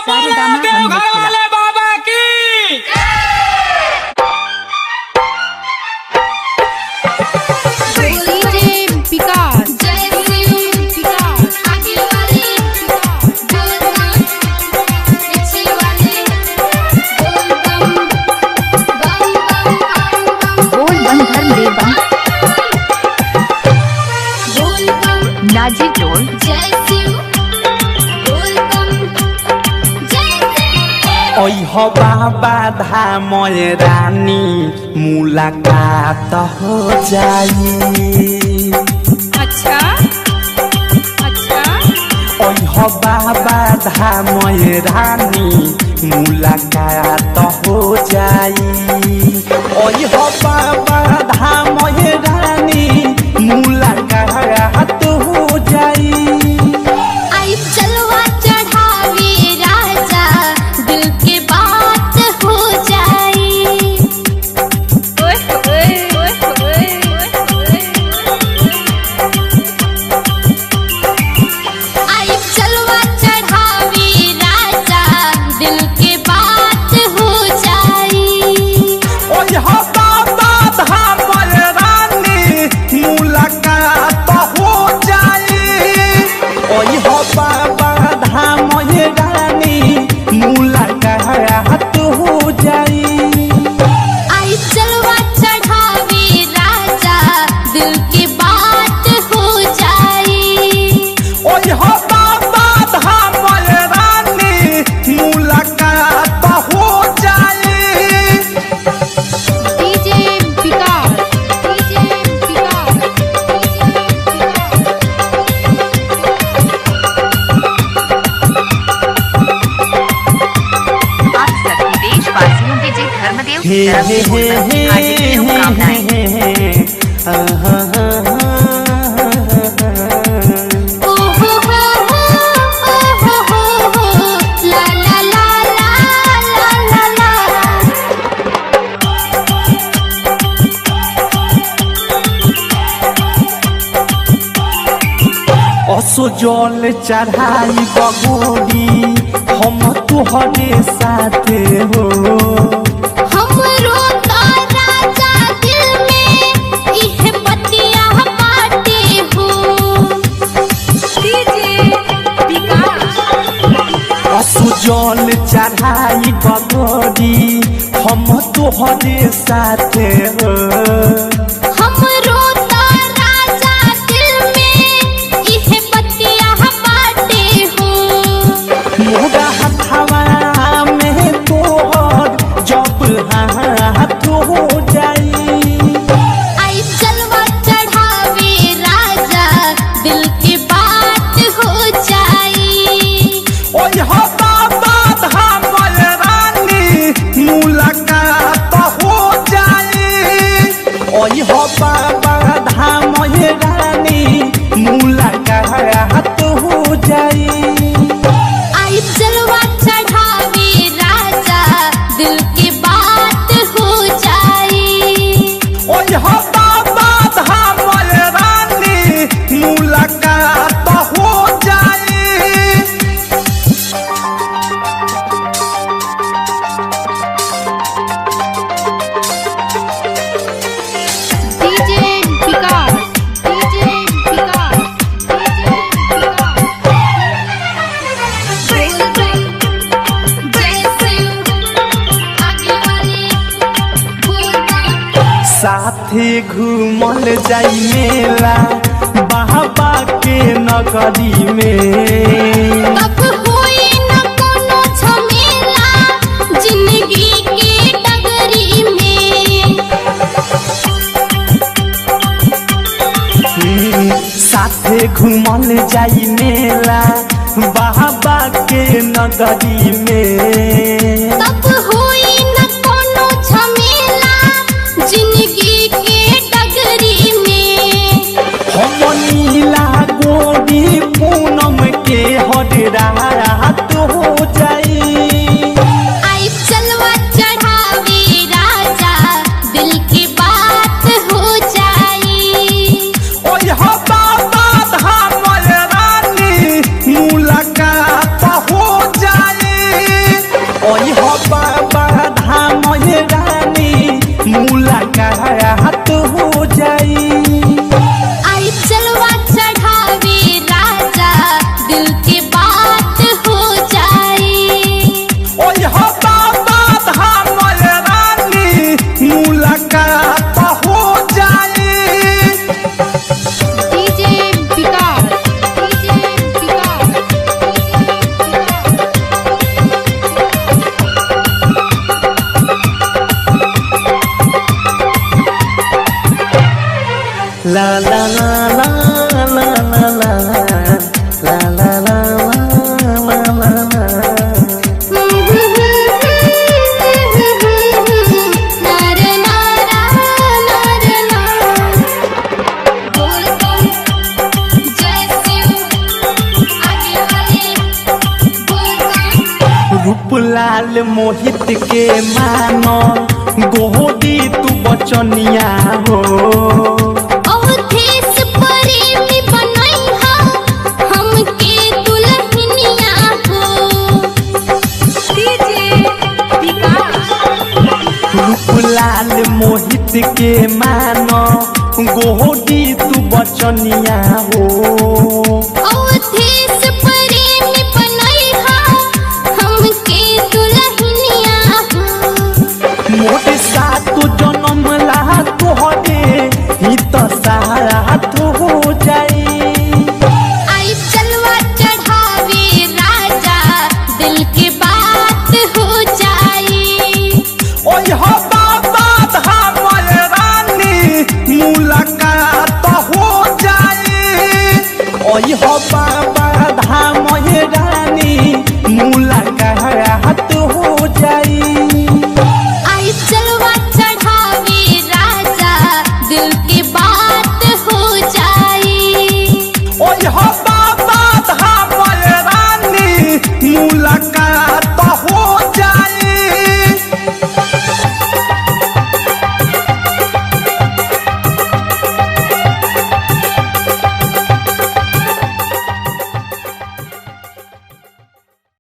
सारेगामा देवघर हमने खेला। वाले बाबा की। डीजे विकास, विकास, बोल बम धर्मदेव बम, नाजी टोल। ओह बाबा धाम रानी मुलाकात हो जाई। अच्छा अच्छा। ओह बाबा धाम रानी मुलाकात हो जाई। ओह बाबा धाम रानी मुलाकात हो जाई। आई चलवा चढ़ावे राजा, दिल के बात हो जाई। ओए ओए ओए ओए ओए। आई चलवा चढ़ावे राजा, दिल के बात हो जाई। ओह बाबा धाम रानी मुलाकात हो जाई। ओह बाबा धाम रानी मुलाकात हो जाई। आई चलवा चढ़ावे राजा, दिल के बात हो जाई। ओह बाबा धाम रानी मुलाकात हो जाई। DJ Vikas, DJ Vikas, DJ Vikas. आप सभी देशवासियों के जय धर्मदेव की हे तरफ हे से हे बोलबम की हे हार्दिक शुभकामनाएं। हे आहा। ओ हो हो हो हो हो हो, ला ला ला ला ला ला ला। असो जल चढ़ाई बगोरी हम तुहरे साथे हो। हमरो तो राजा दिल में इह बतिया बाटे हो। डीजे विकास, असो जल चढ़ाई बगोरी हम तुहरे साथे हो। हमरो तो राजा दिल में इह बतिया बाटे हो। मोरा हथवा में तोहर जब हाथ हो जाई। आई चलवा चढ़ावे राजा, दिल के बात हो जाई। ओह बाबा धाम रानी मुलाकात हो जाई। ओह बाबा धाम रानी मुलाकात हो जाई। आई चलवा चढ़ावे राजा, दिल के बात हो जाई। ओह बाबा धाम रानी मुलाकात हो जाई। DJ Vikas, DJ Vikas, DJ Vikas. साथे घूमल जाई मेला बाबा के नगरी में। तब होई न कोनो झमेला जिंदगी के डगरी में। साथे घूमल जाई मेला बाबा के नगरी में। तब होई न कोनो झमेला जिंदगी के डगरी में। हम नीला गोरी पूनम के हर रात हो जाई। आई चलवा चढ़ावे राजा, दिल की बात हो जाई। ओह बाबा धाम रानी मुलाकात हो जाई। ला ला ला ला ला ला ला ला ला ला ला ला ला। नार नारा नार नार बोल बम जय शिव आगे वाले बोल बम। रूपलाल मोहित के मानो गोदी तू बचनिया हो। अवधेश प्रेमी बनैहा हमके दुल्हनिया हो। डीजे विकास। रूपलाल मोहित के मानो गोदी तू बचनिया हो।